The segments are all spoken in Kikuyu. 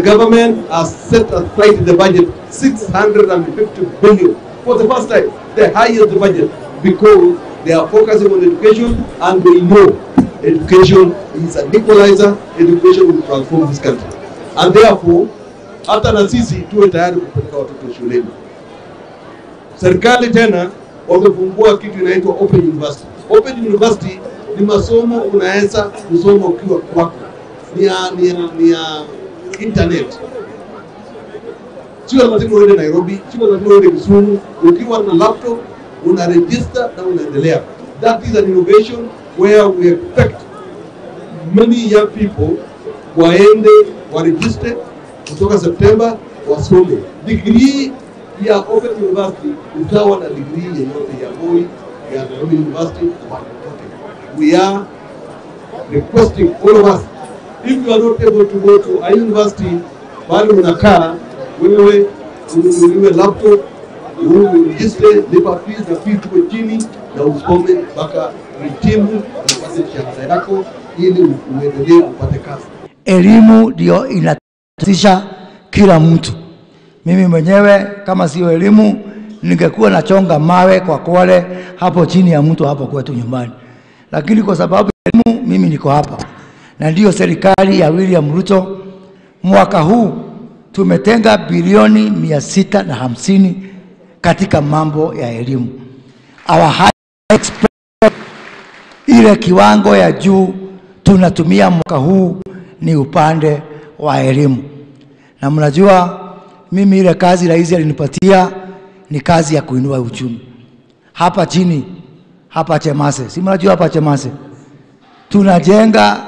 The government has set aside in the budget 650 billion for the first time, the highest budget, because they are focusing on education and they know education is an equalizer, education will transform this country. And therefore, hata na sisi tuwe tayari kupeleka watoto shuleni. Serikali tena wamefungua kitu inaitwa Open University. Open University ni masomo unaweza kusoma ukiwa kwako. Ni ya internet. Sio lazima uende Nairobi, sio lazima uende Kisumu. Ukiwa na laptop una register na unaendelea. That is an innovation where we expect many young people waende waregister kutoka September wasome. Degree ya Open University utawa na degree yeyote ya Moi, ya Nairobi University, popote. We are requesting all of us, if you are not able to go to a university, bali unakaa wewe ununuliwe laptop, uregister, lipa fees na fees tuwe chini na usome mpaka uhitimu na upate shahada yako ili uendelee upate kazi. Elimu ndio inatisha kila mtu. Mimi mwenyewe kama sio elimu ningekuwa nachonga mawe kwa Kwale hapo chini ya mtu hapo kwetu nyumbani. Lakini kwa sababu elimu mimi niko hapa. Na ndiyo serikali ya William Ruto mwaka huu tumetenga bilioni 650 katika mambo ya elimu. Our high expect ile kiwango ya juu tunatumia mwaka huu ni upande wa elimu. Na mnajua mimi ile kazi rais alinipatia ni kazi ya kuinua uchumi. Hapa chini, hapa Chemase, si mnajua hapa Chemase tunajenga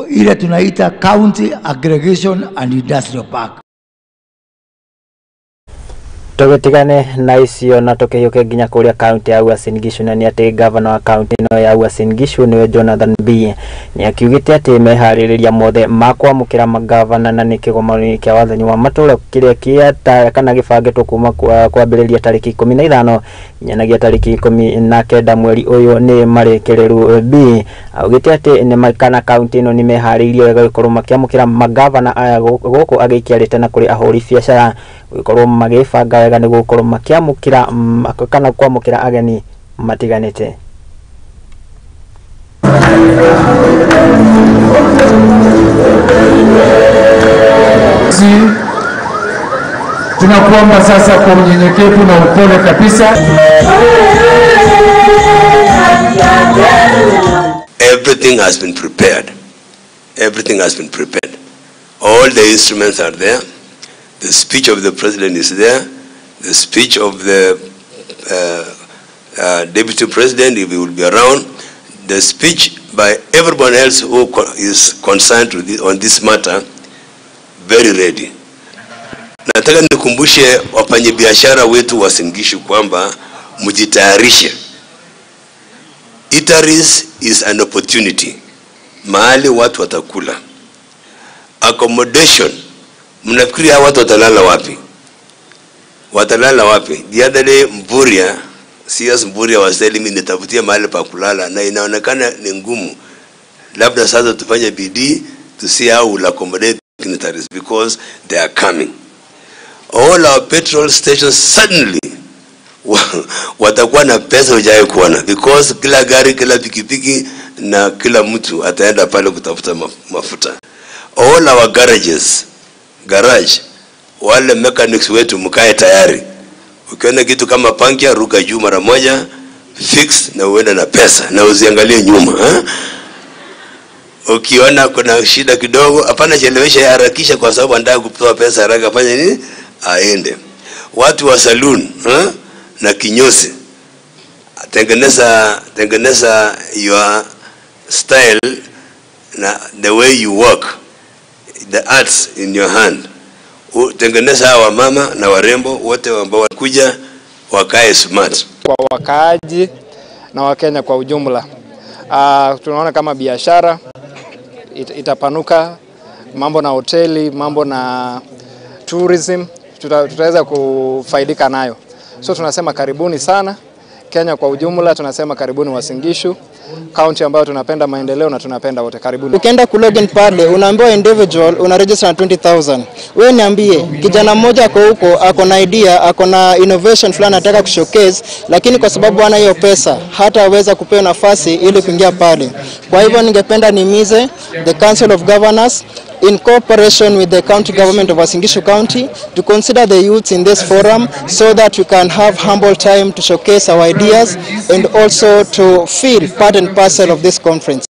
ile tunaita County Aggregation and Industrial Park. Tugitigane na icio na tukihiuke nginya kuria kaunti ya Uasin Gishu, na ni ati governor wa kaunti ino ya Uasin Gishu niwe Jonathan B ni akiugite ati mehaririria mothe ma kwamukira magavana na ni kigomano kia wathani wa matura kiria kia kana gibangitwo kuma kwambiriria tariki 15 nginyagia tariki 19 mweri uyu ni marikiriru. B augite ati ni kana kaunti ino ni mehariririe wega gukorwo makiamukira magavana aya guku agikiarite na kuri ahuri biacara gukorwo magibanga wega ni gukorwo makiamukira kana kwamukira ageni matiganite. Tunakuomba sasa kwa unyenyekevu na upole kabisa. Everything has been prepared. Everything has been prepared. All the instruments are there. The speech of the president is there. The speech of the deputy president, if he will be around. The speech by everyone else who is concerned with this, on this matter, very ready. Nataka nikumbushe wafanyabiashara wetu wa Uasin Gishu kwamba mjitayarishe. Eateries is an opportunity. Mahali watu watakula. Accommodation. Mnafikiri hawa watu watalala wapi? Watalala wapi? The other day Mburia, CS Mburia was telling me nitafutie mahali pa kulala na inaonekana ni ngumu. Labda sasa tufanye bidii to see how we'll accommodate dignitaries because they are coming. All our petrol stations suddenly watakuwa na pesa hujawahi kuona, because kila gari, kila pikipiki na kila mtu ataenda pale kutafuta mafuta. All our garages, garage, wale mechanics wetu mkae tayari. Ukiona kitu kama pankia, ruka juu mara moja, fix na uende na pesa na usiangalie nyuma, eh? Ukiona kuna shida kidogo, hapana chelewesha, harakisha kwa sababu anataka kutoa pesa haraka, fanya nini? Aende. Watu wa saloon, eh? Na kinyozi, tengeneza your style na the way you work, the arts in your hand. Tengeneza hawa mama na warembo wote ambao wakuja wakae smart. Kwa wakaaji na Wakenya kwa ujumla, tunaona kama biashara itapanuka, mambo na hoteli, mambo na tourism, tutaweza kufaidika nayo. So tunasema karibuni sana Kenya kwa ujumla, tunasema karibuni Uasin Gishu. County ambayo tunapenda maendeleo na tunapenda wote. Karibuni. Ukienda kulogin pale unaambiwa individual una register na 20,000. Wewe niambie, kijana mmoja ako huko, ako na idea, ako na innovation fulani anataka kushowcase, lakini kwa sababu hana hiyo pesa hataweza kupewa nafasi ili kuingia pale. Kwa hivyo ningependa nihimize the Council of Governors in cooperation with the county government of Uasin Gishu County to consider the youths in this forum so that we can have humble time to showcase our ideas and also to feel part and parcel of this conference.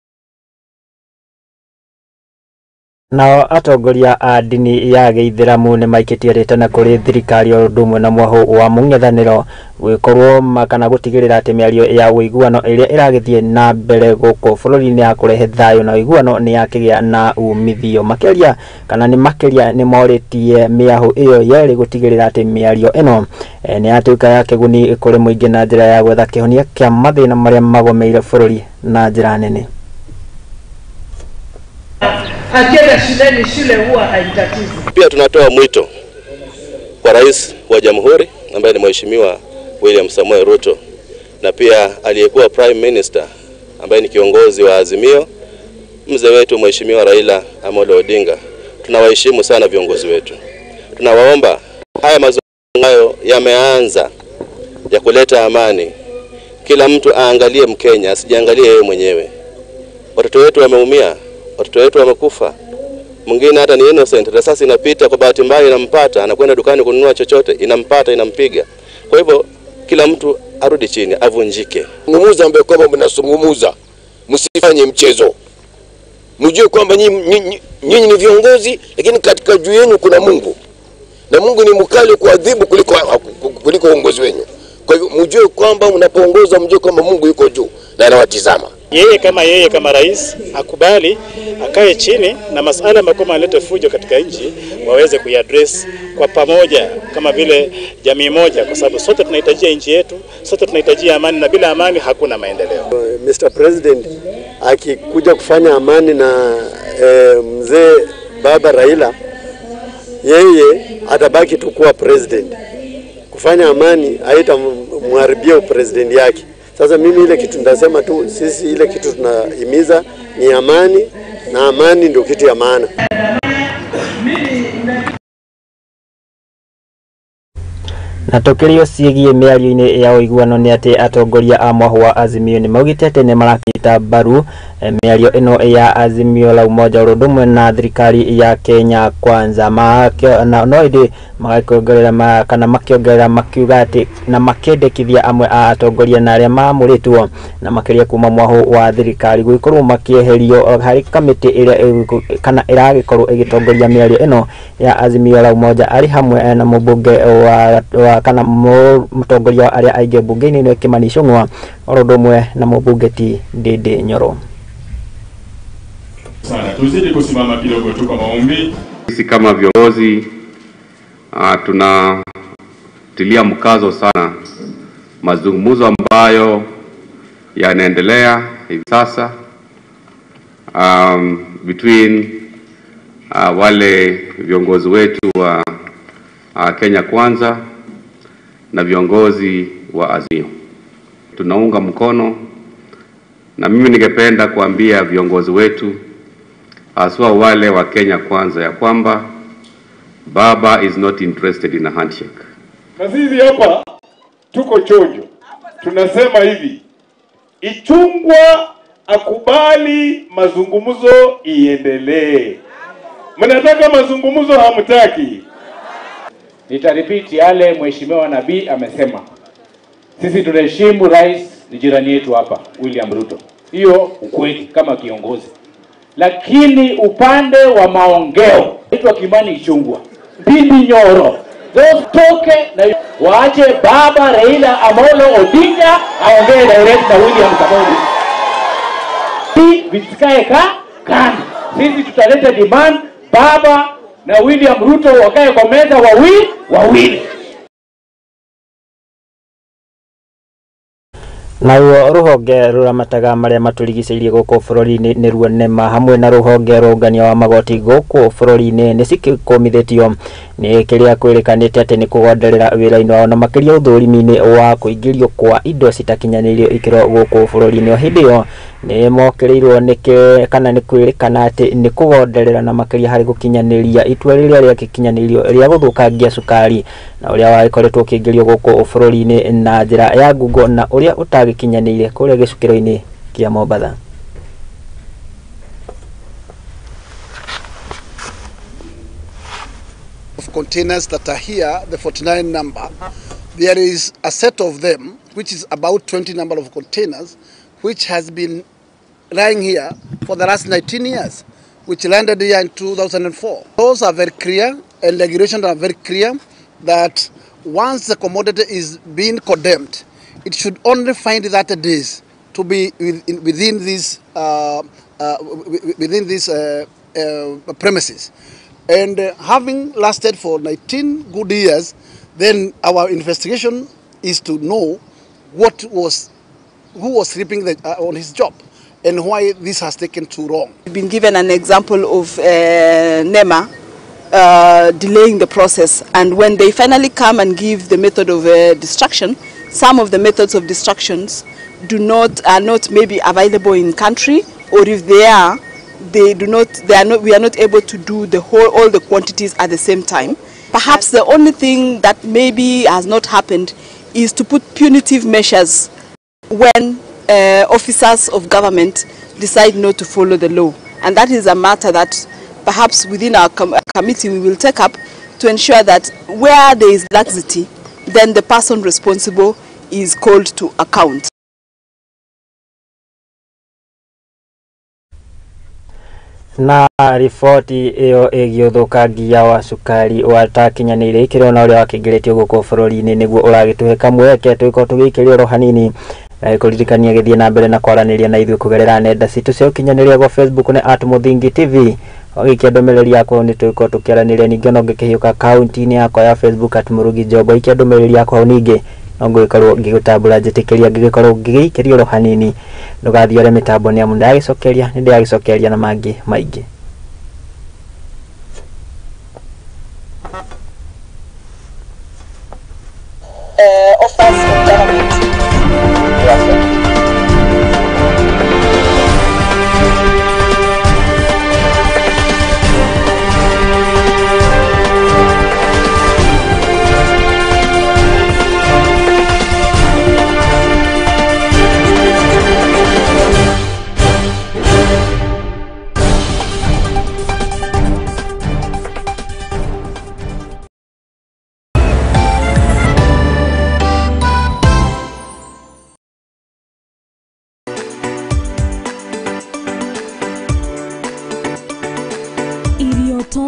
Nao atongoria a ndini ya gĩithĩramu nĩ maikĩtie rĩtana kũrĩ thirikari o ũndũ ũmwe na mwahũ wa mũng'ethanĩro gwĩkorwo kana gũtigĩrĩra atĩ mĩario ya ũiguano ĩrĩa ĩragĩthiĩ na mbere gũkũ bũrũri-inĩ ya kũrehe thayũ na ũiguano nĩ yakĩgĩa na umithio makĩria kana nĩ makĩria nĩ morĩtie mĩahũ ĩyo yerĩ gũtigĩrĩra atĩ mĩario ĩno nĩ yatuĩka ya kĩguni kũrĩ mũingĩ na njĩra ya gwetha kĩhonia kĩa mathĩna marĩa magomeire bũrũri na njĩra nene. Akienda shuleni, shule huwa haitatizi. Pia tunatoa mwito kwa Rais wa Jamhuri ambaye ni Mheshimiwa William Samoei Ruto na pia aliyekuwa Prime Minister ambaye ni kiongozi wa Azimio, mzee wetu Mheshimiwa Raila Amolo Odinga. Tunawaheshimu sana viongozi wetu. Tunawaomba haya mazungumzo yameanza ya kuleta amani. Kila mtu aangalie Mkenya, asijiangalie yeye mwenyewe. Watoto wetu wameumia, watoto wetu wamekufa. Mwingine hata ni innocent, risasi inapita kwa bahati mbaya inampata, anakwenda dukani kununua chochote, inampata, inampiga. Kwa hivyo kila mtu arudi chini, avunjike. Ngumuza ambaye kwamba mnasungumuza, msifanye mchezo. Mjue kwamba nyinyi ni viongozi, lakini katika juu yenu kuna Mungu. Na Mungu ni mkali kuadhibu kuliko uongozi wenu. Kwa hivyo mjue kwamba mnapoongoza, mjue kwamba Mungu yuko juu na anawatizama. Yeye kama rais akubali akae chini na masuala ambayo yanaleta fujo katika nchi waweze kuiaddress kwa pamoja kama vile jamii moja, kwa sababu sote tunahitaji nchi yetu, sote tunahitaji amani na bila amani hakuna maendeleo. Mr. President akikuja kufanya amani na mzee baba Raila, yeye atabaki tu kuwa president. Kufanya amani haitamharibia president yake. Sasa mimi ile kitu ndasema tu, sisi ile kitu tunahimiza ni amani, na amani ndio kitu ya maana. Na tukirio ciĩgiĩ mĩario-inĩ ya ũiguano nĩ atĩ atongoria a mwahũ wa Azimio nĩ maugĩte atĩ nĩ marakĩnyita mbaru mĩario ĩno ya Azimio la Umoja ũndũ ũmwe na thirikari ya Kenya Kwanza no ĩndĩ magakĩongerera kana makĩongerera makiuga atĩ na makĩendekithia amwe a atongoria na arĩa maamũrĩtwo na makĩria kuma mwahũ wa thirikari gũgĩkorwo makĩeherio harĩ kamĩtĩ ĩrĩa kana ĩragĩkorwo ĩgĩtongoria mĩario ĩno ya Azimio la Umoja arĩ hamwe na mũmbunge wa kana mũtongoria wa arĩa aingĩ mbunge-inĩ nĩwe Kimani Ichung'wa oro ũndũ ũmwe na mũmbunge ti Ndindi Nyoro. Sana tuzidi kusimama kidogo tu kwa maombi. Sisi kama viongozi tunatilia mkazo sana mazungumzo ambayo yanaendelea hivi sasa between wale viongozi wetu wa Kenya Kwanza na viongozi wa Azimio. Tunaunga mkono, na mimi ningependa kuambia viongozi wetu haswa wale wa Kenya Kwanza ya kwamba Baba is not interested in a handshake. Na sisi hapa tuko chojo. Tunasema hivi, Ichung'wa akubali mazungumzo iendelee. Mnataka mazungumzo, hamtaki? Nitaripiti yale Mheshimiwa Nabii amesema. Sisi tunaheshimu rais, ni jirani yetu hapa William Ruto. Hiyo ukweli kama kiongozi. Lakini upande wa maongeo, naitwa Kimani Ichung'wa, Ndindi Nyoro, toke na waache baba Raila Amolo Odinga aongee direct na William Samoei. Visikae kando. Sisi tutaleta demand baba na William Ruto wakae kwa meza wawili wawili. Naruo ruhonge ruramataga maria maturigicĩirie gũkũ bũrũri-inĩ nĩruo NEMA hamwe na ruhonge rũngania wa magoti gũkũ bũrũri-inĩ nĩ cikũmithĩtio Nĩ kĩrĩa kwĩrĩkanĩte atĩ nĩ kũgonderera wĩra-inĩ wao na makĩria ũthũrimi-inĩ wa kũingĩrio kwa indo citakinyanĩirio ikĩro gũkũ bũrũri-inĩ. O hĩndĩ ĩyo nĩ mokĩrĩirwo nĩ kana nĩ kwĩrĩkana atĩ nĩ kũgonderera na makĩria harĩ gũkinyanĩria itua rĩrĩa rĩagĩkinyanĩirio rĩa gũthũkangia cukari na ũrĩa wagĩkoretwo ũkĩingĩrio gũkũ bũrũri-inĩ na njĩra ya ngungo na ũrĩa ũtagĩkinyanĩire kũrĩa gĩcukĩro-inĩ kĩa Mombatha. Of containers that are here, the 49 number, there is a set of them, which is about 20 number of containers, which has been lying here for the last 19 years, which landed here in 2004. Those are very clear, and regulations are very clear that once the commodity is being condemned, it should only find 30 days to be within these premises. And having lasted for 19 good years, then our investigation is to know who was sleeping on his job and why this has taken too long. We've been given an example of NEMA delaying the process, and when they finally come and give the method of destruction, some of the methods of destructions are not maybe available in country, or if they are, we are not able to do all the quantities at the same time. Perhaps the only thing that maybe has not happened is to put punitive measures when officers of government decide not to follow the law. And that is a matter that perhaps within our committee we will take up to ensure that where there is laxity, then the person responsible is called to account. Na riboti ĩyo ĩgiĩ ũthũkangia wa cukari watakinyanĩire ikĩro na ũrĩa wakĩingĩrĩtio gũkũ bũrũri-inĩ nĩguo ũragĩtũhe kamweke tũgĩkorwo tũgĩikĩrio oro hanini kũririkania gĩthiĩ na mbere na kwaranĩria na ithuĩ kũgerera nenda citũ cia ũkinyanĩria gwa Facebook nĩ @Mũthingi TV. Ũgĩikia ndũmĩrĩri yakwa nĩ tũgĩkorwo tũkĩaranĩria, ningĩ ona ũngĩkĩhiũka akaunti-inĩ yakwa ya Facebook @Mũrugi Njobo, ikia ndũmĩrĩri yakwa hau ningĩ no ngũgĩkorwo ngĩgũtambũra njĩtĩkĩria ngĩgĩkorwo ngĩgĩikĩrio oro hanini. Ndũgathiĩ ore mĩtambo nĩ amu ndagĩcokeria nĩ ndĩragĩcokeria na mangĩ maingĩ.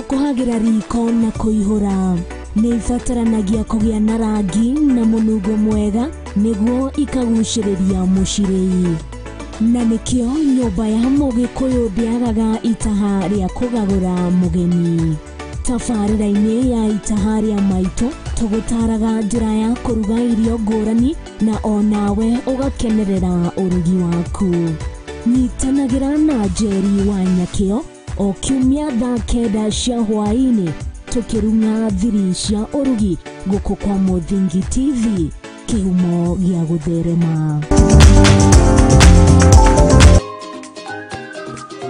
Kuhagira riko na kuihura nĩ ibataranagia kũgĩa na rangi na mũnungo mwega nĩguo ikagucĩrĩria mũcirĩi, na nĩkĩo nyũmba ya Mũgĩkũyũ ndĩagaga itaha rĩa kũgagũra mũgeni. Tabarĩra-inĩ ya itaha rĩa maitũ tũgũtaraga njĩra ya kũruga irio ngũrani na onawe ũgakenerera ũrugi waku. Nyitanagĩra na Njeri wa Nyakĩo o kiumia thaa 9 cia hwaĩ-inĩ tũkĩrung'a thiri cia ũrugi gũkũ kwa Mũthingi TV, kĩhumo gĩa gũtherema.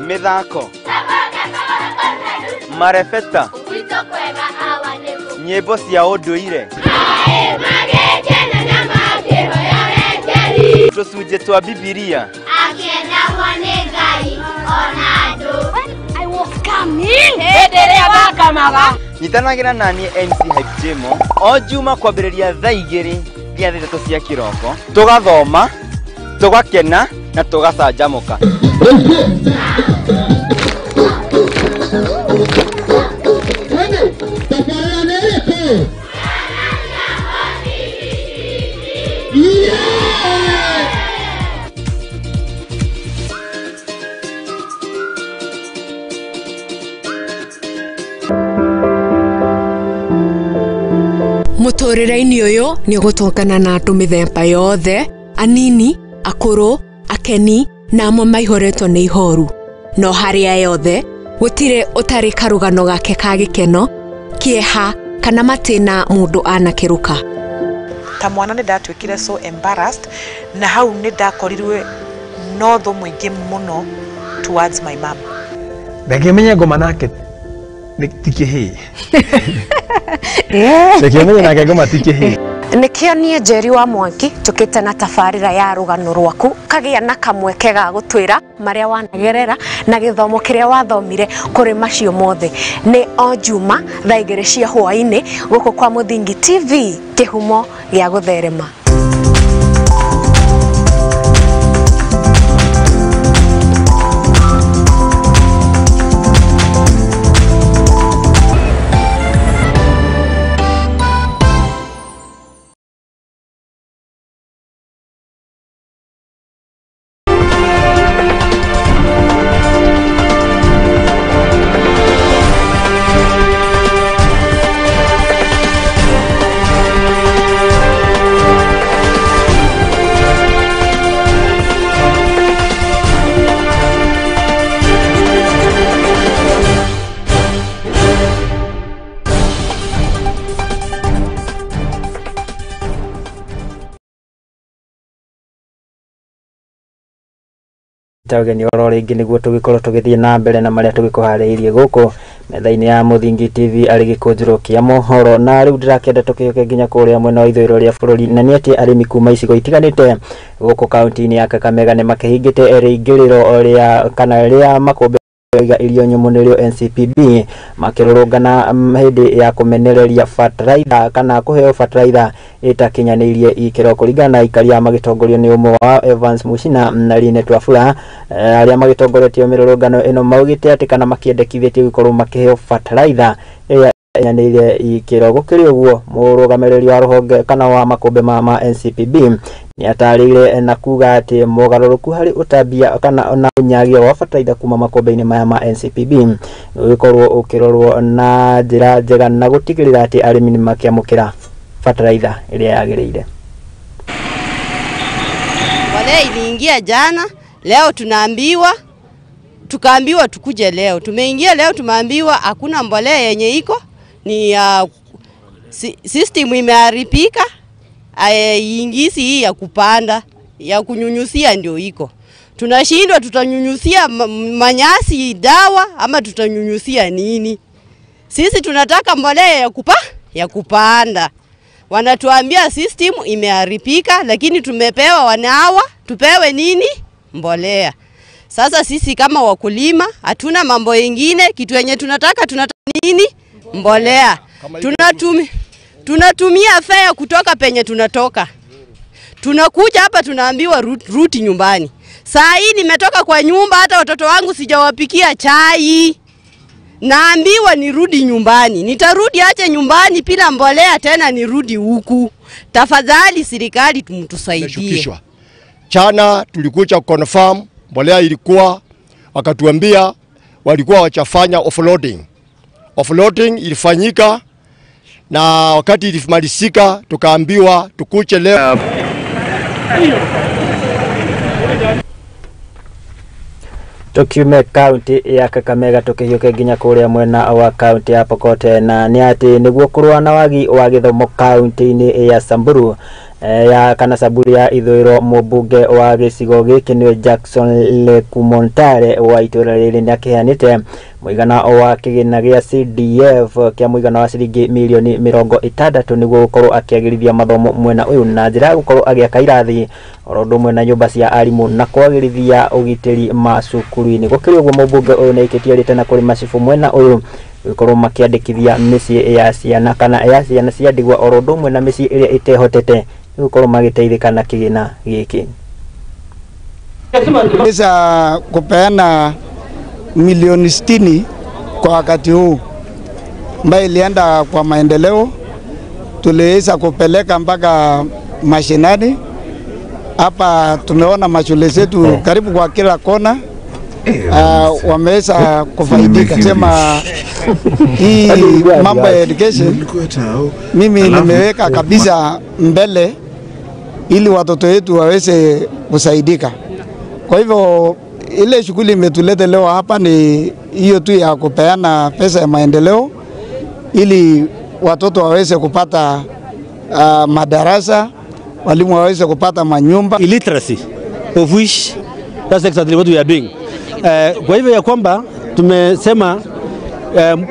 Mĩthako, marebeta, nyĩmbo cia ũndũire, tũcunjĩ twa Bibilia. Nyitanagĩra naniĩ MC Hype Jemo o Juma kwambĩrĩria thaa 2 nginya thaa 3 cia kĩroko, tũgathoma, tũgakena na tũgacanjamũka. Mũtũrĩre-inĩ ũyũ nĩ ũgũtũngana na andũ mĩthemba yothe, anini, akũrũ, akeni na amwe maihũrĩtwo nĩ ihoru. No harĩa yothe gũtirĩ ũtarĩ karũgano gake ka gĩkeno, kĩeha Kana matĩna mũndũ anakĩrũka. Ta mwana nĩ ndatuĩkire so embarrassed, na hau nĩ ndakorirwe no thũ mũingĩ mũno towards my mom. Reke menye ngoma nake ti kĩhĩĩ. Reke menye nake ngoma ti kĩhĩĩ. Nĩkĩo niĩ Njeri wa Mwangi tũkĩte na tabarĩra ya rũgano rwaku kagĩa na kamweke ga gũtwĩra marĩa wanagerera na gĩthomo kĩrĩa wathomire kũrĩ macio mothe. Nĩ o Juma thaa 2 cia hwaĩ-inĩ gũkũ kwa Mũthingi TV, kĩhumo gĩa gũtherema. Ũgeni oro rĩngĩ nĩguo tũgĩkorwo tũgĩthiĩ na mbere na marĩa tũgĩkũharĩirie gũkũ metha-inĩ ya Mũthingi TV arĩ gĩkũnjĩro kĩa mohoro. Na rĩu ndĩrakĩenda tũkĩũke nginya kũrĩa mwena wa ithũĩro rĩa bũrũri, na nĩ atĩ arĩmi kuma icigo itiganĩte gũkũ kaunti-inĩ ya Kakamega nĩ makĩhingĩte rĩingĩrĩro rĩa kana rĩa makũmbĩ iga irio nyũmũ nĩrĩo NCPB makĩrũrũngana hĩndĩ ya kũmenereria bataraitha kana kũheo bataraitha ĩtakinyanĩirie ikĩro kũringana na aikaria magĩtongorio nĩ ũmwe wa Evans Muchina na Linet Wafula arĩa magĩtongoretie mĩrũrũngano ĩno maugĩte atĩ kana makĩendekithĩtie gũkorwo makĩheo bataraitha ĩrĩa ĩkinyanĩirie ikĩro. Gũkĩrĩ ũguo mũrũgamĩrĩri wa rũhonge kana wa makũmbĩ ma NCPB nĩatarĩire na kuga atĩ mogarũrũku harĩ ũtambia kana na ũnyagia wa bataraitha kuma makũmbĩ-inĩ maya ma NCPB ũgĩkorwo ũkĩrorwo na njĩra njega na gũtigĩrĩra atĩ arĩmi nĩ makĩamũkĩra bataraitha ĩrĩa yagĩrĩire. Mbolea iliingia jana, leo tunaambiwa, tukaambiwa tukuje leo. Tumeingia leo tumeambiwa hakuna mbolea yenye iko, ni system imeharibika. Ingisi hii ya kupanda, ya kunyunyusia ndio iko. Tunashindwa, tutanyunyusia manyasi dawa ama tutanyunyusia nini? Sisi tunataka mbolea ya kupanda. Wanatuambia system imeharibika, lakini tumepewa wanawa, tupewe nini? Mbolea. Sasa sisi kama wakulima hatuna mambo yengine, kitu yenye tunataka nini? Mbolea. Tunatumia fare kutoka penye tunatoka. Tunakuja hapa tunaambiwa ruti nyumbani. Saa hii nimetoka kwa nyumba, hata watoto wangu sijawapikia chai. Naambiwa nirudi nyumbani. Nitarudi ache nyumbani bila mbolea tena nirudi huku. Tafadhali serikali tumtusaidie. Chana tulikuja confirm mbolea ilikuwa, wakatuambia walikuwa wachafanya offloading. Offloading ilifanyika na wakati ilimalizika tukaambiwa tukuche leo. Tukiume kaunti ya Kakamega tukihiũke nginya kũrĩa mwena wa kaunti ya Pokot, na nĩ atĩ nĩguo kũrũa na wagi wa gĩthomo kaunti-inĩ ya Samburu ya kana Samburu ya ithũĩro, mũmbunge wa gĩcigo gĩkĩ nĩwe Jackson Lekumontare wa itũũra rĩrĩ nĩakĩheanĩte mũigana wa kĩgĩna gĩa CDF kĩa mũigana wa ciringi mirioni 60 nĩguo gũkorwo akĩagĩrithia mathomo mwena ũyũ na njĩra ya gũkorwo agĩaka irathi oro ũndũ ũmwe na nyũmba cia arimũ na kwagĩrithia ũgitĩri macukuru-inĩ. Gũkĩrĩ ũguo mũmbunge ũyũ nĩaikĩtie rĩtana kũrĩ macibũ mwena ũyũ gũkorwo makĩandĩkithia mĩciĩ ya ciana kana ya ciana cia ndigwa oro ũndũ ũmwe na mĩciĩ ĩrĩa ĩtehotete gũkorwo magĩteithĩka na kĩgĩna gĩkĩ. Pesa kupeana milioni 60 kwa wakati huu ambayo ilienda kwa maendeleo, tuliweza kupeleka mpaka mashinani. Hapa tumeona mashule zetu karibu kwa kila kona wameweza kufaidika. Sema hii mambo ya education mimi nimeweka kabisa mbele ili watoto wetu waweze kusaidika. Kwa hivyo ile shughuli imetuleta leo hapa ni hiyo tu ya kupeana pesa ya maendeleo ili watoto waweze kupata madarasa, walimu waweze kupata manyumba. Illiteracy, of which that's exactly what we are doing. Kwa hivyo ya kwamba tumesema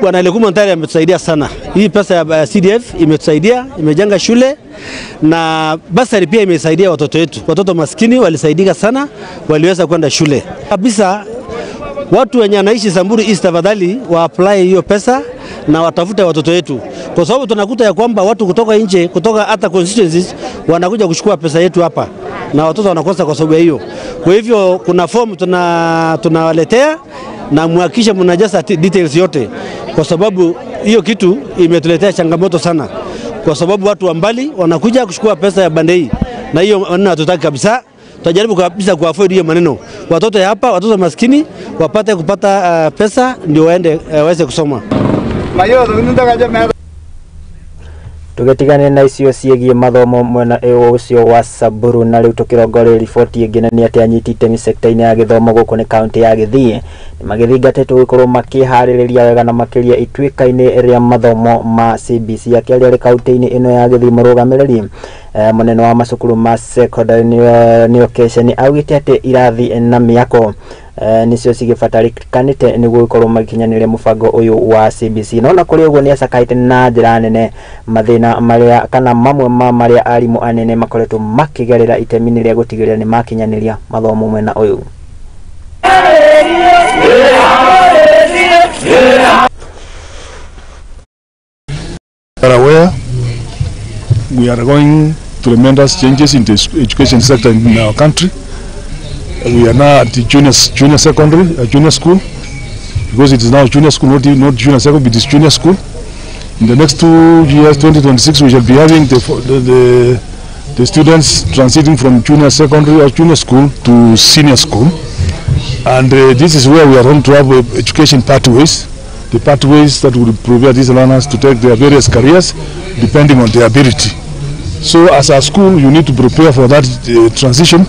Bwana Lekuma Ntare ametusaidia sana. Hii pesa ya CDF imetusaidia, imejenga shule na basari pia imesaidia watoto wetu. Watoto maskini walisaidika sana, waliweza kwenda shule. Kabisa watu wenye anaishi Samburu East tafadhali wa apply hiyo pesa na watafute watoto wetu. Kwa sababu tunakuta ya kwamba watu kutoka nje, kutoka hata constituencies wanakuja kuchukua pesa yetu hapa na watoto wanakosa kwa sababu ya hiyo. Kwa hivyo kuna form tunawaletea na muhakikishe mnajaza details yote, kwa sababu hiyo kitu imetuletea changamoto sana, kwa sababu watu wa mbali wanakuja kuchukua pesa ya bandei, na hiyo maneno hatutaki kabisa. Tutajaribu kabisa ku avoid hiyo maneno. Watoto hapa, watoto maskini wapate kupata pesa ndio waende waweze kusoma. Tugetigane na icio ciĩgiĩ mathomo mwena ũcio wa Samburu na rĩu tũkĩrongoreria riboti ĩngĩ na nĩ atĩ anyiti itemi sekta-inĩ ya gĩthomo gũkũ nĩ kaunti ya Gĩthii nĩ magĩthingatĩtwo gũkorwo makĩharĩrĩria wega na makĩria ituĩka-inĩ rĩa mathomo ma CBC. Akĩaria arĩ kaunti-inĩ ĩno ya Gĩthii, mũrũgamĩrĩri mũnene wa macukuru ma secondary nĩo Keshe augĩte atĩ irathi na mĩako nicio cigĩbatarĩkanĩte nĩguo gũkorwo magĩkinyanĩria mũbango ũyũ wa CBC. No na kũrĩ ũguo nĩacakaĩte na njĩra nene mathĩna marĩa kana mamwe ma marĩa arimũ anene makoretwo makĩgerera itemi-inĩ rĩa gũtigĩrĩra nĩ makinyanĩria mathomo mwena ũyũ. Aware we are going tremendous changes in the education sector in our country. We are now at the junior secondary, junior school, because it is now junior school, not junior secondary, but it is junior school. In the next 2 years, 2026, we shall be having the students transiting from junior secondary or junior school to senior school. And this is where we are going to have education pathways, the pathways that will prepare these learners to take their various careers depending on their ability. So as a school, you need to prepare for that transition,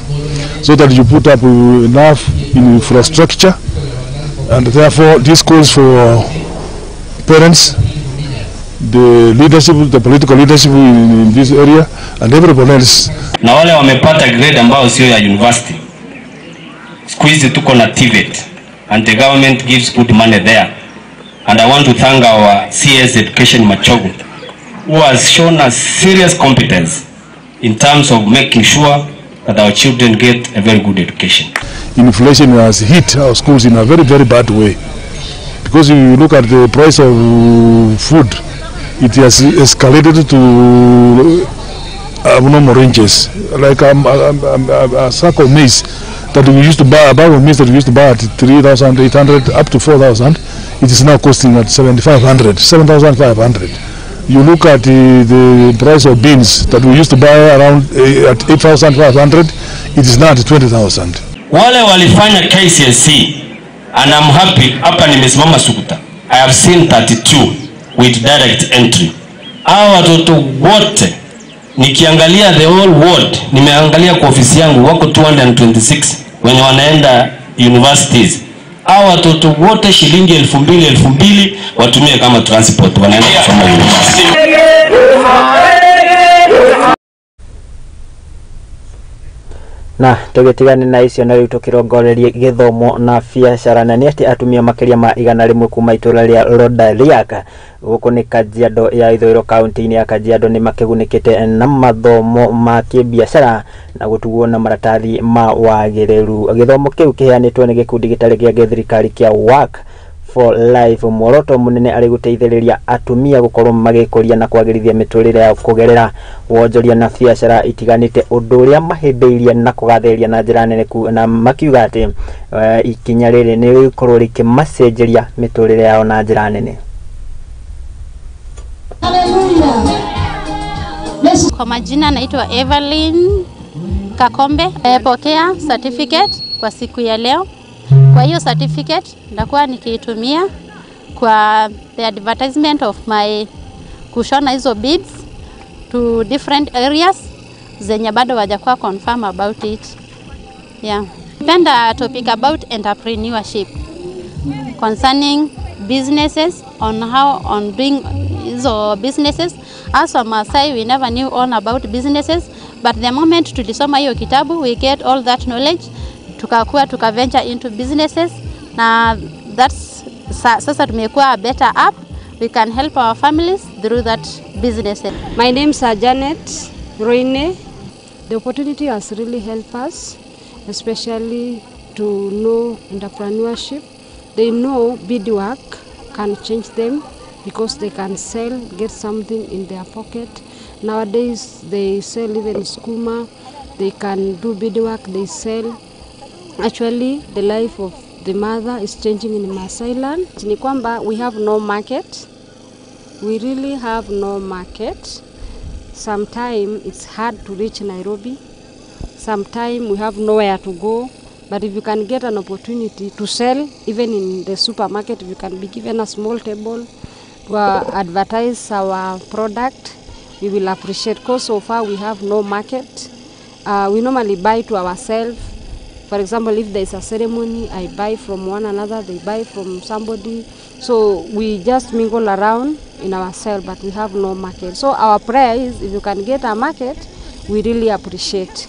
so that you put up enough infrastructure, and therefore this calls for parents, the leadership, the political leadership in this area, and everybody else. Na wale wamepata grade ambao sio ya university, siku hizi tuko na TVET, and the government gives good money there. And I want to thank our CS Education Machogu, who has shown us serious competence in terms of making sure that our children get a very good education. Inflation has hit our schools in a very, very bad way. Because if you look at the price of food, it has escalated to abnormal ranges. Like a sack of maize that we used to buy, a bag of maize that we used to buy at 3,800 up to 4,000, it is now costing at 7,500. You look at the price of beans that we used to buy around at 8,500, it is now at 20,000. Wale walifanya KCSE, and I'm happy, hapa nimesimama Sukuta, I have seen 32 with direct entry. Hawa watoto wote, nikiangalia the whole world, nimeangalia kwa ofisi yangu, wako 226 wenye wanaenda universities. Hawa watoto wote shilingi 2,000 2,000 watumie kama transport wanaenda kusoma university. Na tugitigane na icio na riu tukirongorerie githomo na biacara na ni ati atumia makiria ma 100 kuma itura ria Lodariak guku ni Kajiado ya Ithũĩro kaunti-inĩ ya Kajiado ni makĩgunĩkĩte na mathomo ma kĩbiacara na gũtugwo na maratathi ma wagĩrĩru. Gĩthomo kĩu kĩheanĩtwo nĩ gĩkundi gĩtarĩ gĩa gĩthirikari kĩa Work for Life, muoroto munene ari guteithĩrĩria atumia gukorwo magĩkũria na kwagĩrithia mĩtũrĩre yao kũgerera wonjoria na biacara itiganĩte, ũndũ ũrĩa mahĩmbĩirie na kũgathĩrĩria na njĩra nene na makiuga atĩ ikinya rĩrĩ nĩ rĩgũkorwo rĩkĩmacenjeria mĩtũrĩre yao na njĩra nene. Kwa majina naitwa Evelyn Kakombe. Pokea certificate kwa siku ya leo. Kwa hiyo certificate nitakuwa nikiitumia kwa the advertisement of my kushona hizo beads to different areas zenye bado hawajakuwa confirm about it. Yeah. Napenda topic about entrepreneurship concerning businesses on how on doing hizo businesses. As a Maasai, we never knew all about businesses, but the moment tulisoma hiyo kitabu, we get all that knowledge, tukakuwa tukaventure into businesses, na that's sasa tumekuwa better up. We can help our families through that business. My name is Janet Roine. The opportunity has really helped us, especially to know entrepreneurship. They know beadwork can change them because they can sell, get something in their pocket. Nowadays they sell even skuma, they can do beadwork, they sell. Actually, the life of the mother is changing in Maasai land. Ni kwamba we have no market. We really have no market. Sometimes it's hard to reach Nairobi. Sometimes we have nowhere to go. But if you can get an opportunity to sell, even in the supermarket, if you can be given a small table to advertise our product, we will appreciate. Because so far we have no market. We normally buy to ourselves. For example, if there is a ceremony, I buy from one another, they buy from somebody. So we just mingle around in ourselves, but we have no market. So our prayer is, if you can get a market, we really appreciate.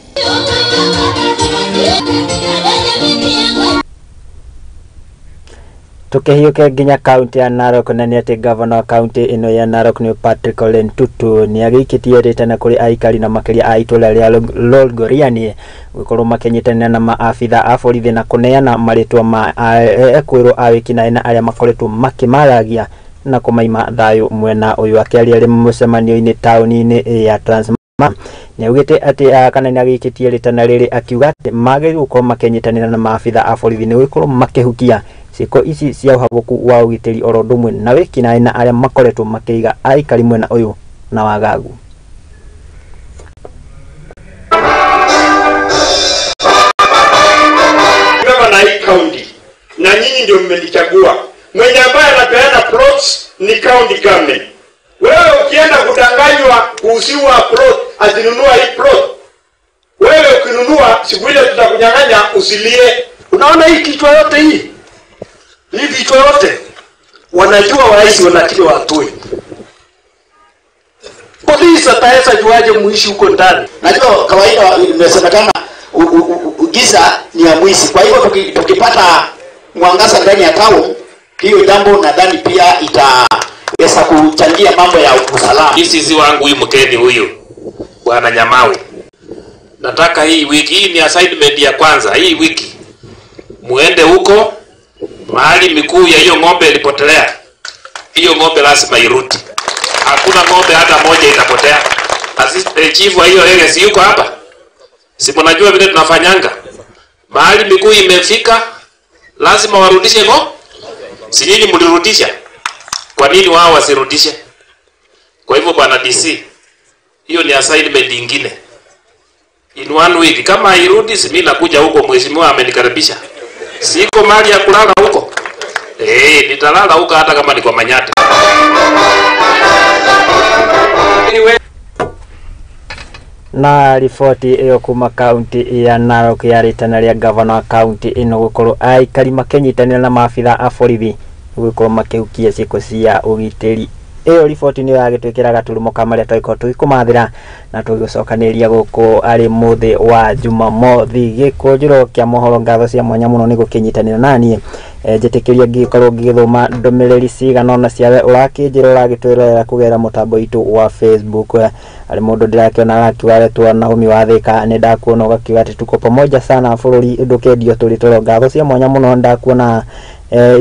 Tukihiuke nginya kaunti ya Narok na nĩ atĩ gavana wa kaunti ĩno ya Narok nĩ Patrick Ole Ntutu nĩ agĩikĩtie rĩtana kũrĩ aikari na makĩria a itũra rĩa Lolgorian gũkorwo makĩnyitanĩra na maabitha a borithi na kũneana marĩtwa ma ekwĩrwo a wĩkinaĩ na arĩa makoretwo makĩmaragia na kũmaima thayũ mwena ũyũ. Akĩaria arĩ mũcemanio-inĩ taũni-inĩ ya Transmara nĩaugĩte atĩ kana nĩagĩikĩtie rĩtana rĩrĩ akiuga atĩ magĩrĩirwo gũkorwo makĩnyitanĩra na maabitha a borithi nĩ gũkorwo makĩhukia ciĩko ici cia ũhagũku wa ũgitĩri oro ũndũ ũmwe na wĩkinaĩ na arĩa makoretwo makĩiga aikari mwena ũyũ na wagagu. Gavana hii kaunti na nyinyi ndio mmenichagua. Mwenye ambaye anapeana plots ni county government. Wewe ukienda kudanganywa kuuziwa plot, azinunua hii plot. Wewe ukinunua siku ile tutakunyang'anya, usilie. Unaona hii kichwa yote hii? Hii vichwa yote wanajua rais wanataka watoe. Polisi ataweza juaje muishi huko ndani? Najua kawaida imesemekana giza ni ya mwizi. Kwa hivyo tukipata mwangaza ndani ya town, hiyo jambo nadhani pia itaweza kuchangia mambo ya usalama. Sisi wangu huyu mkeni huyu Bwana Nyamawe, nataka hii wiki hii ni assignment ya kwanza hii wiki muende huko mahali mikuu ya hiyo ng'ombe ilipotelea. Hiyo ng'ombe lazima irudi. Hakuna ng'ombe hata moja itapotea. Assistant chief wa hiyo area si yuko hapa? Si mnajua vile tunafanyanga? Mahali mikuu imefika lazima warudishe ng'ombe. Si nyinyi mlirudisha? Kwa nini wao wasirudishe? Kwa hivyo Bwana DC, hiyo ni assignment nyingine. In one week kama irudi, si mimi nakuja huko, mheshimiwa amenikaribisha. Siko mali ya kulala huko. Nitalala huko hata kama ni kwa manyata. Na riboti ĩyo kuma kaunti ya Narok yarĩtana rĩa gavana wa kaunti ĩno gũkorwo aikari makĩnyitanĩra na maabitha a borithi gũkorwo makĩhukia ciĩko cia ũgitĩri. Ĩyo riboti nĩyo yagĩtwĩkĩra gaturumo ka marĩa twagĩkorwo tũgĩkũmathĩra na tũgĩgũcokanĩria gũkũ arĩ mũthĩ wa Jumamothi. Gĩkũnjĩro kĩa mohoro, ngatho cia mwanya mũno nĩ gũkĩnyitanĩra naniĩ. Njĩtĩkĩria ngĩkorwo ngĩgĩthoma ndũmĩrĩri cigana ũna ciawe ũrakĩnjĩra ũragĩtwĩrorera kũgerera mũtambo witũ wa Facebook. Arĩ mũndũ ndĩrakĩona arakiuga aretwo Naomi wa Thika, nĩ ndakuona ũgakiuga atĩ tuko pamoja sana, bũrũri ndũkendio tũrĩ toro. Ngatho cia mwanya mũno ndakuona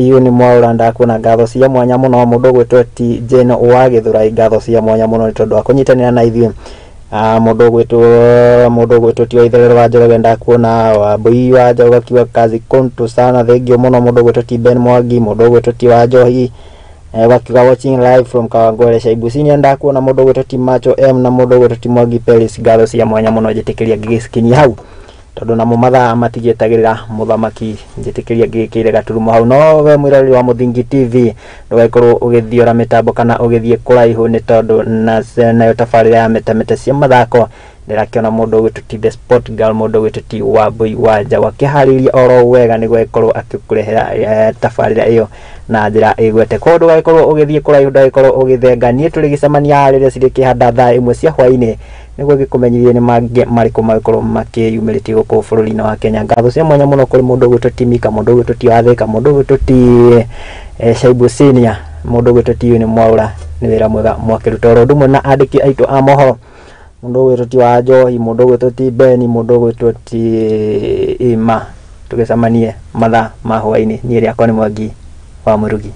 iyo ni mwaura, ndakuona ngatho cia mwanya mũno. Mũndũ ũgwĩtwo T Jane wa Gĩthũrai, ngatho cia mwanya mũno nĩ tondũ wa kũnyitanĩra na ithuĩ. Mũndũ ũgwĩtwo T Waitherero wa Njoroge, ndakuona Wambui wa Njoroge akiuga kazi kontu sana, thengio mũno. Mũndũ ũgwĩtwo T Ben Mwangi, mũndũ ũgwĩtwo T wa Njohi wakiuga watching live from Kawangware Shaibu Senior, ndakuona. Mũndũ ũgwĩtwo T Macho M na mũndũ ũgwĩtwo T Mwangi Peris, ngatho cia mwanya mũno. Njĩtĩkĩria ngĩgĩcikinyia hau tondu namo mathaa matigietagĩrĩra mũthamaki, njĩtĩkĩria ngĩgĩkĩire gaturumo hau. No we mwĩroreri wa Mũthingi TV ndũgagĩkorwo ũgĩthiora mĩtambo kana ũgĩthiĩ kũraihu nĩ tondũ nayo tabarĩra ya metamete cia mathako Ndĩrakĩona mũndũ ũgwĩtwo ti the sport girl, mũndũ ũgwĩtwo ti Wambui Wanja wakĩharĩirie oro wega nĩguo agĩkorwo akĩkũrehera tabarĩra ĩyo na njĩra ĩgwete. Koguo ndũgagĩkorwo ũgĩthiĩ kũraihu, ndũgagĩkorwo ũgĩthenga. Niĩ tũrĩgĩcemania rĩrĩa cirĩkĩhanda thaa 1 cia hwaĩ-inĩ nĩguo gĩkũmenyithie nĩ mangĩ marĩkũ magĩkorwo makĩyumĩrĩtie gũkũ bũrũri-inĩ wa Kenya. Ngatho cia mwanya mũno kũrĩ mũndũ ũgwĩtwo ti Mika, mũndũ ũgwĩtwo ti Wathĩka, mũndũ ũgwĩtwo ti Shaibu Senior, mũndũ ũgwĩtwo ti Winnie Mwaura. Nĩ wĩra mwega mwakĩruta oro ũndũ ũmwe na andĩki aitũ a mohoro, mũndũ ũgwĩtwo ti wa Njohi, mũndũ ũgwĩtwo ti Beni, mũndũ ũgwĩtwo ti Ima. Tũgĩcemanie mathaa ma hwaĩ-inĩ. Niĩ rĩakwa nĩ Mwangi wa Mũrugi.